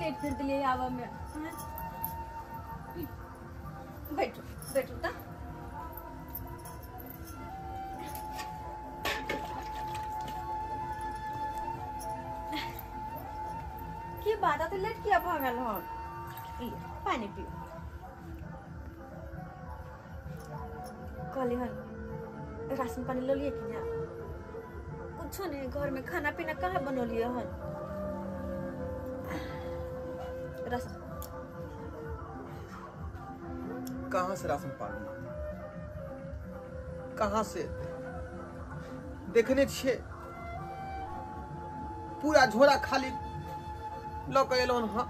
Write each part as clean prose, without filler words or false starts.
Late कर दिलियै आबऽ में। बैठू बैठू त। की बात है, लेट किया भऽ गेल हन? पानी पियो। कहली हन राशन पानी लऽ लिए कि ना? कुछो नहीं, घर में खाना पीना कहाँ बनौलिए हन? राशन कहाँ से? राशन पानी कहाँ से? देखने छियै पूरा झोरा खाली लऽ के एलहुँ हँ।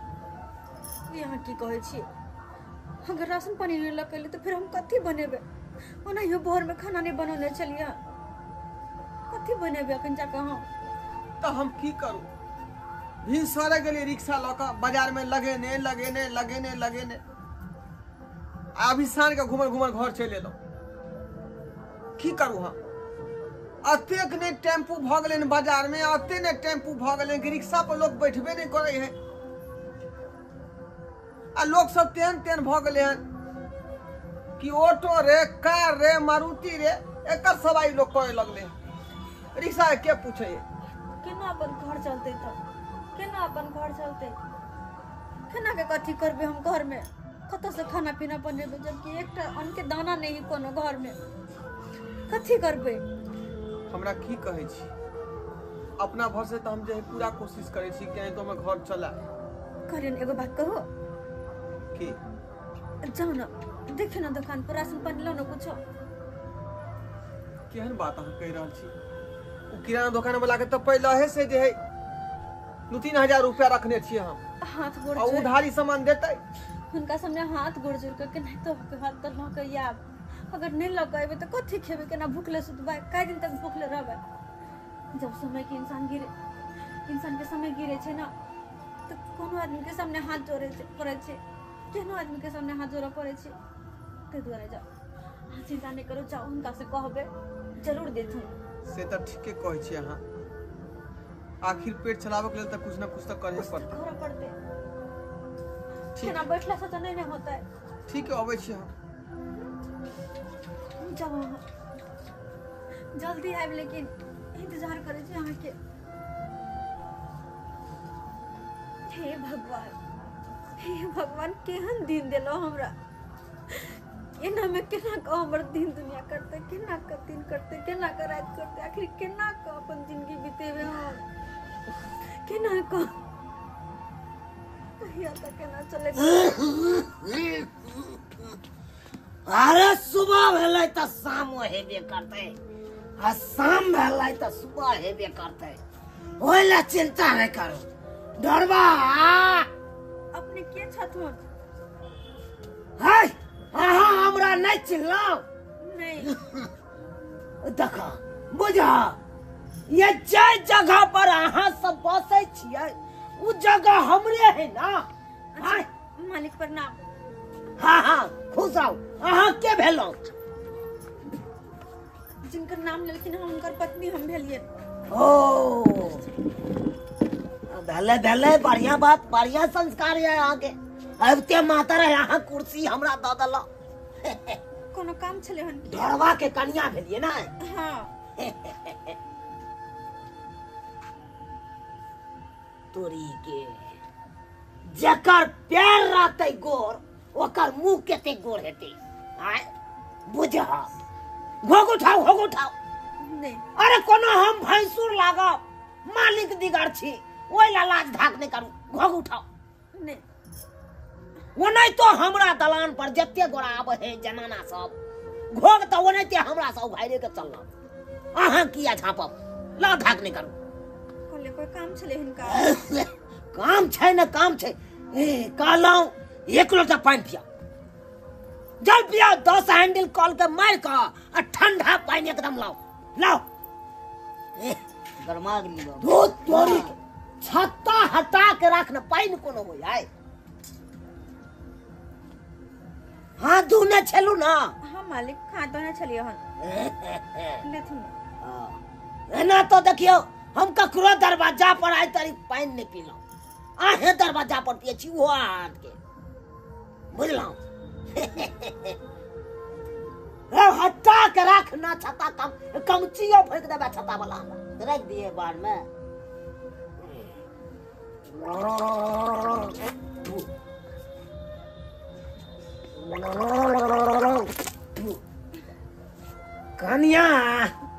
यहाँ की कहै छी, अगर राशन पानी नहीं लऽ के एलियै तऽ फेर हम कथी बनेबै? ओनाहियो भोर में खाना नहीं बनौने छलियै, कथी बनेबै अखन जाकऽ हम? तऽ हम की करू? भिनसरे गेलियै रिक्शा लऽ कऽ बाजार में, लगेने लगेने लगेने लगेने अभी साँझ के घूमल घूमल घर चलि एलहुँ। की करू हम? अतेक नहि टेम्पू भऽ गेलै बाजार में, अते नहि टेम्पू भऽ गेलै कि रिक्शा पर लोक बैठबे नहि करै है। आ लोक सब तेहन तेहन भऽ गेलै हन कि ऑटो रे, कार रे, मारुति रे, एकर सवारी लोक करे लगले। रिक्शा के पूछे? केना अपन घर चलते तब? केना अपन घर चलते? केना के कथी करबे हम घर में? कतऽ से खाना पीना बनेबै, जबकि एकटा अन्न के दाना नहीं कोनो घर में? कथी करबै? हमरा की कहै छी, अपना भर से तऽ हम जे है पूरा कोशिश करै छी कि तो हमर घर चला। करियन एगो बात कहू? की? जाउ न देखियौ न दुकान पर राशन पानी लऽ न कुछो। केहन बात अहाँ कहि रहल छी? ओ किराना दोकान वाला के तऽ पहिले से जे है 2-3 हजार रुपया रखने छियै हम। हाथ गोड़ आ उधारी सामान देतै हुनका सामने हाथ गोड़ जोड़ के नहीं तो हाथ तऽ लऽ के आयब। अगर नहीं लऽ के अयबै तऽ कथी खेबै? केना भूखले सुतबै? कए दिन तक भूखले रहबै? जब समय के इंसान गिरे, इंसान के समय गिरे छै ना, तऽ कोनो आदमी के सामने हाथ जोड़े पड़ै छै, केहनो आदमी के सामने हाथ जोड़ऽ पड़ै छै। ताहि दुआरे जाउ, अहाँ चिंता नहि करू, जाउ हुनका से कहबै, जरूर देथुन। से तऽ ठीके कहै छी अहाँ। आखिर पेट चलाबऽ के लेल तऽ कुछ ना कुछ तऽ करहे पड़तै। करऽ पड़तै। केना बैठला से तऽ नहि ने होतै। ठीक है, अबै छी हम। जाउ अहाँ जल्दी आबि, लेकिन इंतजार करै छी अहाँके। हे भगवान, हे भगवान, केहन दिन देलहुँ हमरा? एना में केना कऽ हमर दिन दुनिया करतै? केना कऽ दिन करतै? केना कऽ राति करतै? आखिर केना कऽ अपन जिंदगी बितेबै हम? केना कऽ कहिया तक केना चले? अरे सुबह भेलै तऽ शामो हेबे करतै, आ शाम भेलै तऽ सुबह हेबे करतै। ओहि लए चिंता नहि करू। डरबा अपने के छथुन? है अहाँ हमरा नहि चिन्हलहुँ? नहीं। देख बुझा, ये जे जगह पर अहाँ सब बसै छियै उ जगह हमरे है ना। अच्छा, मालिक प्रणाम। हाँ हाँ, खुश रहू। अहाँ के भेलहुँ? जिनकर नाम लेलखिन हम हुनकर पत्नी हम भेलियै। ओ भेलै भेलै, बढ़िया बात, बढ़िया संस्कार है अहाँके। अबिते मातर अहाँ कुर्सी हमरा दऽ देलहुँ। कोनो काम छलै हन? ढोरबा के कनिया भेलियै ना? हाँ। तोरी के जकर पैर रहतै गोर ओकर मुंह कते गोर हेतै। आय बुझ, घोघ उठाओ, घोघ उठाओ। नहीं। अरे कोनो हम भैंसुर लागब, मालिक दिगर छी, ओहि ला लाज धाक नहि करू। घोघ उठाओ। नहीं। ओनाहितो हमरा दलान पर जते गोरा आबै है जनाना सब घोघ तऽ ओनाहिते हमरा सब उघाइरे के चलल। अहाँ किया झाँपब? लाज धाक नहि करू। कहलियै कोइ काम छलै हिनका? काम छै ने, काम छै। ए कहलहुँ एक लोटा पानि पिया, जल पिया, 10 हैंडल कल के मारि कऽ आ ठंडा पानि एकदम लाओ लाओ। गरमा गेली बाबू। दूध तोरी के छत्ता हटा के राख न, पानि कोनो हो जाए। हाँ दूने छलू ना? हाँ मालिक, खा दोने छलियै हन। लेथुन। एना तो देखियौ हम ककरो दरवाजा पर आइ तारीख पानि नहि पीलहुँ। आहे दरवाजा पर पिए छी ओहो हाथ के बुझलहुँ। हटा के राख ना छता कम कमचियो फेंक देबै छता वाला हमरा रख दिए बाहर में। कनिया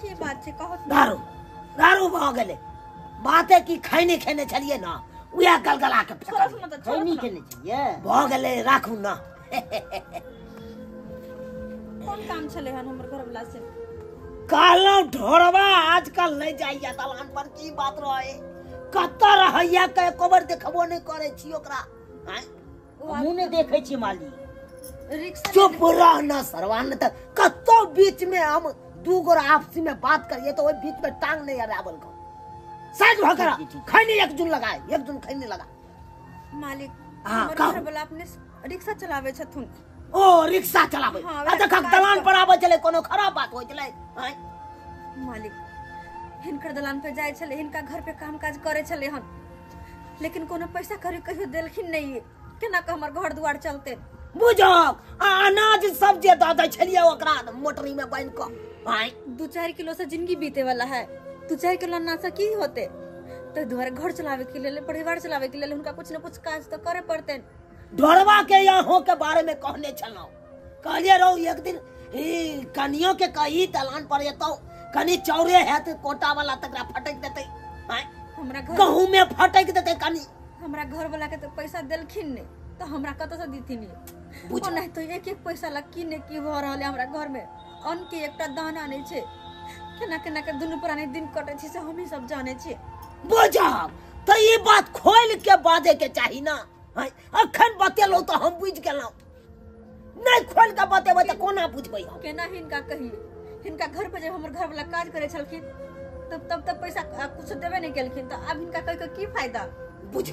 की बात छै कहत दारू दारू भऽ गेलै बाते की खैनी खेने छलियै ना उएह गलगला के फेकल खैनी खेने छलियै भऽ गेलै राखू ना। कोन काम छलै हन हमर घरवला से? कहलहुँ ढोरवा आजकल नहि जाइया दलान पर की बात रहे कतऽ रहैया के एको बेर देखबो नहि करै छी ओकरा। हमहूँ नहि देखै छी मालिक। रिक्शा चुप रह ना सरवा न तऽ कतौ बीच में हम दू गोरा आपसी में बात करिए तो ओहि बीच में टांग नहीं अड़ावल करो साइड भऽ कर खैनी एक जुन लगाए एक जुन खैनी लगा। मालिक हाँ, हमर घरवला अपने रिक्शा चलाबै छथुन। ओ रिक्शा चलाबै आ जखन दलान पर आबै छलै कोनो खराब बात होइ छलै? मालिक हिनकर दलान पे जाइ छलै हिनका घर पे काम काज करै छलै हन लेकिन कोनो पैसा करी कहियो देलखिन नहीं केना के हमर घर दुआर चलते बुझक आ अनाज सब जे दऽ दै छलियै ओकरा मोटरी में बान्हि कऽ 2-4 किलो से जिंदगी बीते वाला है 2-4 किलो अनाज से की होते तो दुआरे घर चलावे के लेल परिवार चलावे के लेल हुनका कुछ न कुछ काज तो करे पड़ते। ढोरवा के यहाँ के बारे में कहने छलहुँ कहलियै रौ एक दिन कनियो के कही दलान पर एतौ कनी चौरे हैत कोटा वाला तकरा फटक देतै हमरा घर गहूँ में फटक देतै कनी। हमरा घर वाला के तो पैसा देलखिन नहीं तो हमरा कतऽ से देथिन? नहीं तो एक एक पैसा ला की ने की भऽ रहल है हमरा घर में अन्न के एकटा दाना नहीं छै केना केना के दुनू प्राणी दिन कटै छै से हमही सब जानै छियै। बुझब तऽ ई बात खोलि के बाजै के चाही ना। अखन बतेलहुँ तऽ हम बुझि गेलहुँ नहीं खोलि के बतेबै तऽ कोना बुझबै हम? केना हिनका कहियै हिनका घर पर जब हमर घर वाला काज करै छलखिन तब तब तक पैसा कुछ देबे नहीं केलखिन तो अब हिनका कहि के की फायदा? बुझ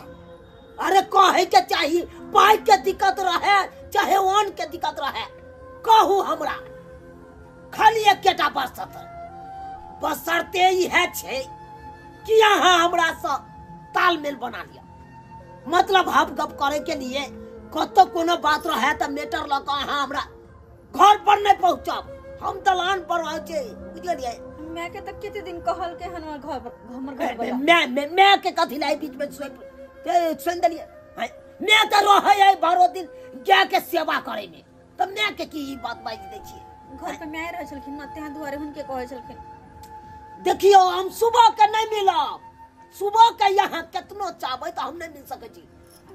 अरे कहे के चाही पाई के दिक्कत रहे चाहे अन्न के दिक्कत रहे कहू हमरा खाली एकेटा बसत बसरते इएह छै कि अहाँ हमरा से तालमेल बना लिअ मतलब हप गप करे के लिए कतौ कोनो बात रहे तऽ मेटर लऽ कऽ अहाँ हमरा घर पर नहीं पहुँचब हम दलान पर रहै छी बुझलियै। मैं के तऽ कते दिन कहल के हमर घर पर हमर घर वाला मैं मैं के कथी लाई बीच में सुनि देलियै मैं तऽ रहै है 12 दिन गाय के सेवा करे में तऽ मैं के की ई बात बाजि दै छियै? घर पे my रहै छलखिन ना तें दुआरे हुनके कहै छलखिन। देखियौ हम सुबह के नहीं मिलब सुबह के यहाँ केतनो चाहबै तऽ हम नहीं मिल सकै छी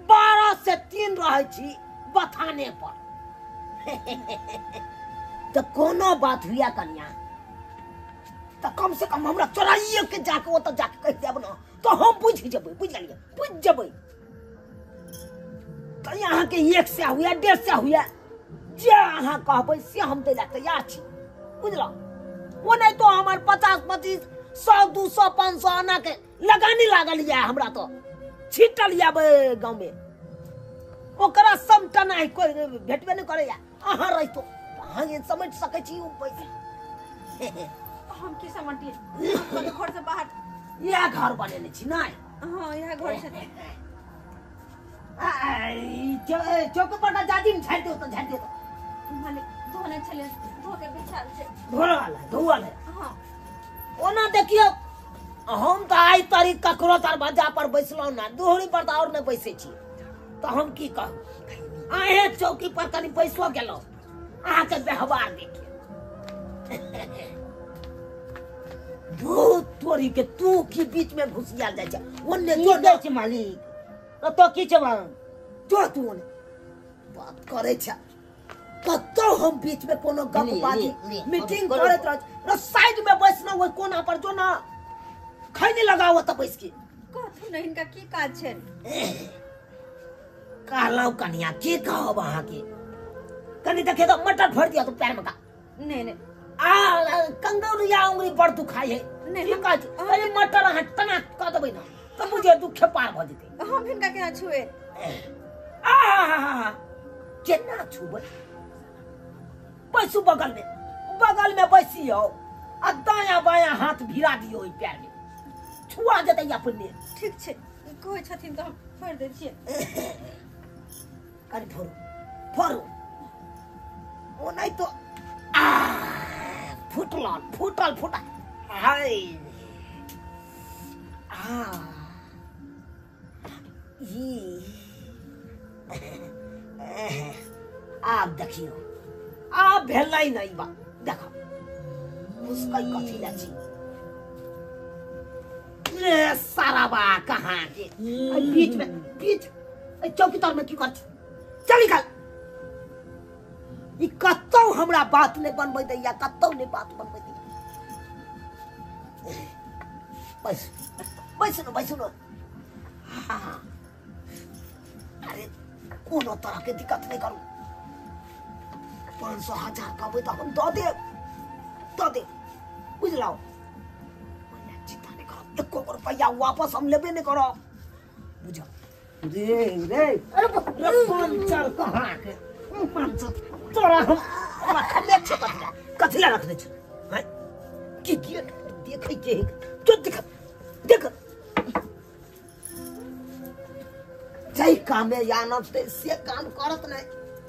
12 से 3 रहै छी बथाने पर तऽ कोनो बात हुआ कनिया तऽ कम से कम हमरा चोराइए के जाके ओतऽ जाके कहि देब ना तऽ हम बुझि जेबै बुझलियै बुझि जेबै। तऽ अहाँके 100 हुए 150 हुए जे अहाँ कहबै से हम दै लए तैयार छी बुझलहुँ। ओ नहि तो हमर 50 25 100 200 500 आना के लगानी लागल यऽ हमरा तो छिटल यऽ गाँव में ओकरा समटना कोइ भेटबे नहि करैया अहाँ रहितो अहाँ समझ सकै छी ओ पैसा। हम की समटिए घर से बाहर इएह घर बनेने छी नहि? हाँ इएह घर छै। चौक पर जाजिम झाड़ि दियौ तऽ झाड़ि दियौ मालिक धोने छलै धो के बिछाल छै धोअल है धोअल है। हाँ ओना देखियौ हम तऽ आइ तारीख ककरो दरवाजा पर बैसलहुँ ना दोहरी पर तऽ आओर नहि बैसै छी तऽ हम की कहू अहें चौकी पर कनि बैसो गेलहुँ अहाँके व्यवहार देखियौ भूत तोरी के तू की बीच में घुसियाल जाइ छै ओन्ने की कहै छै मालिक ओतऽ की छै जो तू ओने बात करै छै कतौ हम बीच में कोनो गप बाजी मीटिंग करैत रहै साइड में बैसना ओहि कोना पर जो ना खैनी लगाओ तऽ बैस के कहथुन ने हिनका की काज छै? कहलहुँ कनिया की कहब अहाँके कनि देखे तऽ मटर फोड़ि दिअ तू पैर में का नहीं नहीं आ कंगौरिया उंगली बड़ दुखाइ है नहीं, की कहै छी अरे मटर अहाँ तना कऽ देबै ना तऽ बुझियौ दुखे पार भऽ जेतै। हम हिनका केना छुए? आ केना छुबै? बैसू बगल में बैसियौ आ दायाँ बायाँ हाथ भिड़ा दियौ ओहि पैर में छुआ जेतै अपने। ठीक छै कहै छथिन तऽ हम फोड़ दै छियै। कनि फोड़ू फोड़ू, ओ नहीं तो फुटल फुटल फुटल। हाय आ ई आब देखियो आब भेलै नहीं बा। देखो उसका कथी लै छी रे सारा बा कहाँ के बीच में बीच चौकी तर में की कर छी, चल निकल। ई कतौ हमरा बात नहीं बनबै दैया, कतौ नहीं बात बनबै दैया। बैस बैस न बैस न। हाँ अरे कोनो तरह के दिक्कत नहीं करू। 500 1000 कहबै तऽ हम दऽ देब दऽ देब, बुझलहुँ? चिंता नहीं करब, एको रुपैआ वापस हम लेबे नहीं करब, बुझल? रे रे अरे पंचर कहाँ के पंचर तोरा हम रखले छौ, कथिला कथिला रखने छौ? की देखै के जो देख देख जाहि काम में आनब से काम करत नहीं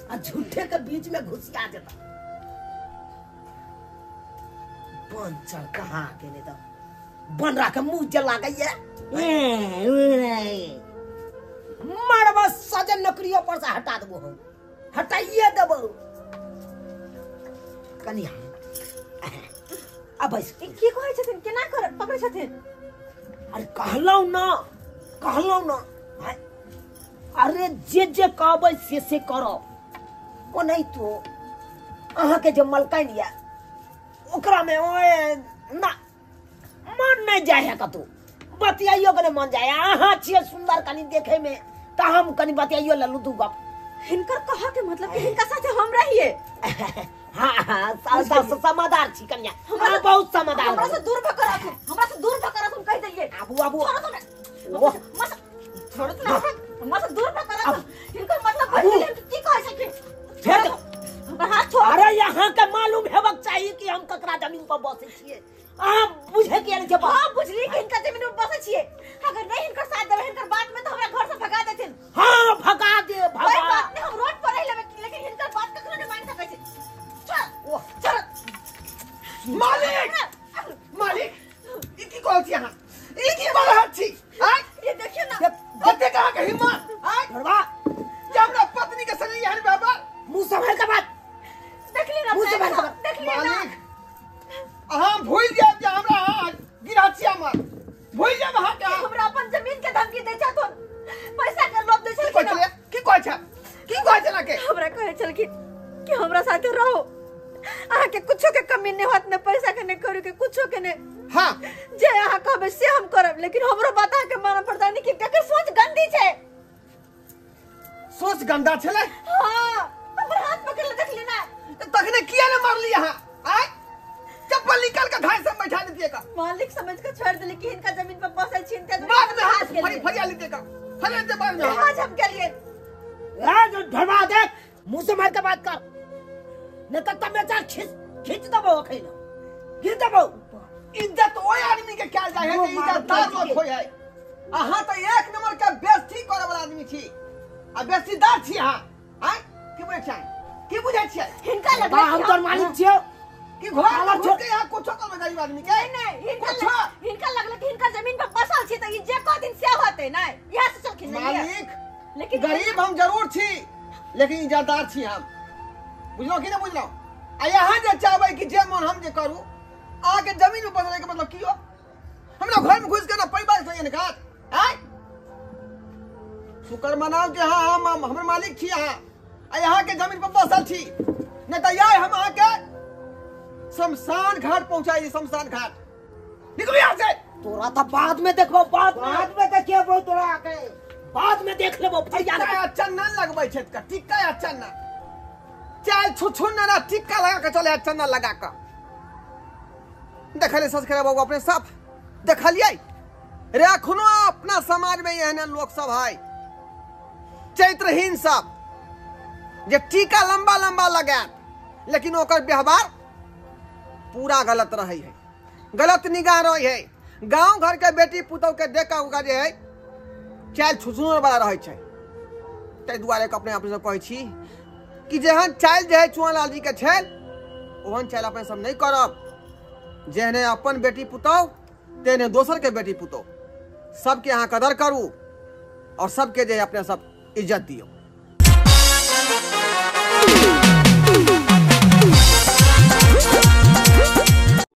आ झूठे के बीच में घुसिया देता। पंचर कहाँ के नहीं तो बनरा के मुंह जला गई है। मरबा सजन नौकरियों पर से हटा देबो, हम हटाइए देबो। कनिया अब बैस। की कहै छथिन, केना कर पकड़ै छथिन? अरे कहलहुँ ना कहलहुँ ना, अरे जे जे कहबै से करब। ओ नहीं तो अहाँके जे मलकाइन यऽ ओकरा में ओए ना मन नहीं जाय है कतौ, बतियाइयो के नहीं मन जाय। अहाँ छियै सुंदर कनि देखे में तऽ हम कनि बतियाइयो लेलहुँ दू गप। हिनकर कह के मतलब कि हिनका साथे हम रहिए। हाँ हाँ समादार छी कन्या, हमरा बहुत समादार। हमरा से दूर भ कर राखू, हमरा से दूर भ कर राखू कहि देलियै। आबू आबू छोड़ो तो ना, हमरा से दूर भ कर राखू। हिनकर मतलब भऽ गेल की कहै छथिन? हमरा हाथ छोड़। अरे यहाँ के मालूम हेबाक चाही कि हम ककरा जमीन पर बसै छियै। अहाँ बुझै किया नहि छियै? हाँ बुझली कि हिनकर जमीन पर बसै छियै। अगर नहीं हिनकर साथ देबै हिनकर बात में तो हमरा घर से भगा देथिन। हाँ भगा दे भगा। कोई बात नहीं, हम रोड पर रहि लेबै, लेकिन हिनकर बात ककरो नहीं मान सकै छी। चल चल। मालिक मालिक ई की कहै छी अहाँ? ई की कऽ रहल छी? आँय ये देखियौ ना कतेक अहाँके हिम्मत? आँय घरबा जे हमरा पत्नी के संगे एहन व्यवहार। मुँह सम्हारि के बात देखली ना, मुँह सम्हारि के बात। देखली ना मालिक अहाँ भूलि जायब जे हमरा अहाँ गिरहत छी, हमर भूलि जायब अहाँके। हमरा अपन जमीन के धमकी दै छथुन, पैसा के लोभ दै छलखिन। की कहै छै की कहै छल के? हमरा कहै छलखिन कि हमरा साथे रहो, अहाँके कुछो के कमी नहीं होत, ने पैसा के ने करू के कुछो के ने। हाँ जे अहाँ कहबै से हम करब, लेकिन हमरो बात अहाँके मानऽ पड़ता। नहीं कि केकर सोच गंदी छै। सोच गंदा छलै? हाँ हमर हाथ पकड़ ले देखली ना। तखने किया ने मारली अहाँ? आँय चप्पल निकाल के घास से बैठा देतियै का। मालिक समझ के छोड़ देली कि हिनका जमीन पर बसल छी, हिनका बाद में हाथ फरी फरिया लेते का फरिया दे बाद में आज हम के लिए। ए ढरवा देख मुंह से मार के बात कर, नहीं तो तमेचा खींच खींच देबो, अखैन खींच देबो। इज्जत ओइ आदमी के कयल जाय है जे इज्जतदार लोग होय है। अहाँ तो एक नंबर के बेइज्जती करे वाला आदमी छी आ बेइज्जतीदार छी अहाँ। आँय की बुझै छियै? की बुझै छियै? हिनका लगलै हम तोर मालिक छियौ कि घर में घुस के यहाँ कुछो करबै गरीब आदमी के? नहीं नहीं हिनका हिनका लगलै कि हिनका जमीन पर बसल छी त ई जे कह दिन से होतै नहीं, इहा से चलखिन नहीं। मालिक लेकिन गरीब हम जरूर छी लेकिन इज्जतदार छी हम, बुझलहुँ कि नहीं बुझलहुँ? आ यहाँ जे चाहबै कि जे मन हम जे करू, अहाँके जमीन में बसले के मतलब की हो? हमरा घर में घुस के ना परिवार संगे निकाल। आँय शुक्र मनाउ कि हाँ हम हमर मालिक छी अहाँ आ यहाँ के जमीन पर बसल छी, नहीं तो यार हम अहाँके शमशान घाट पहुंचाई। शमशान घाट निकलू यहाँ से। तोरा तो बाद में देखबो, बाद में देखबो तोरा के, बाद में देख लेबो। टिक्का चन्ना लगबै छै त टिक्का चन्ना चल छुछुन ना टिक्का लगा के चले चन्ना लगा के देखले ससकरे बाबू अपने साफ देखलियै रे। अखनो अपना समाज में एहन लोक सब है चरित्रहीन सब जे टीका लंबा लंबा लगायत लेकिन ओकर व्यवहार पूरा गलत रहे है, गलत निगाह रहे है। गांव घर के बेटी पुतोह के देख के ओकरा जे है चालि छुछुनर वाला रहै छै। ताहि दुआरे अपने अपने सब कहै छी कि जेहन चालि जे है चुआलाल जी के छै ओहन चालि अपने सब नहीं करब। जेहने अपन बेटी पुतोह तेहने दोसर के बेटी पुतोह, सबके अहाँ कदर करू और सबके जे अपने सब इज्जत दियौ।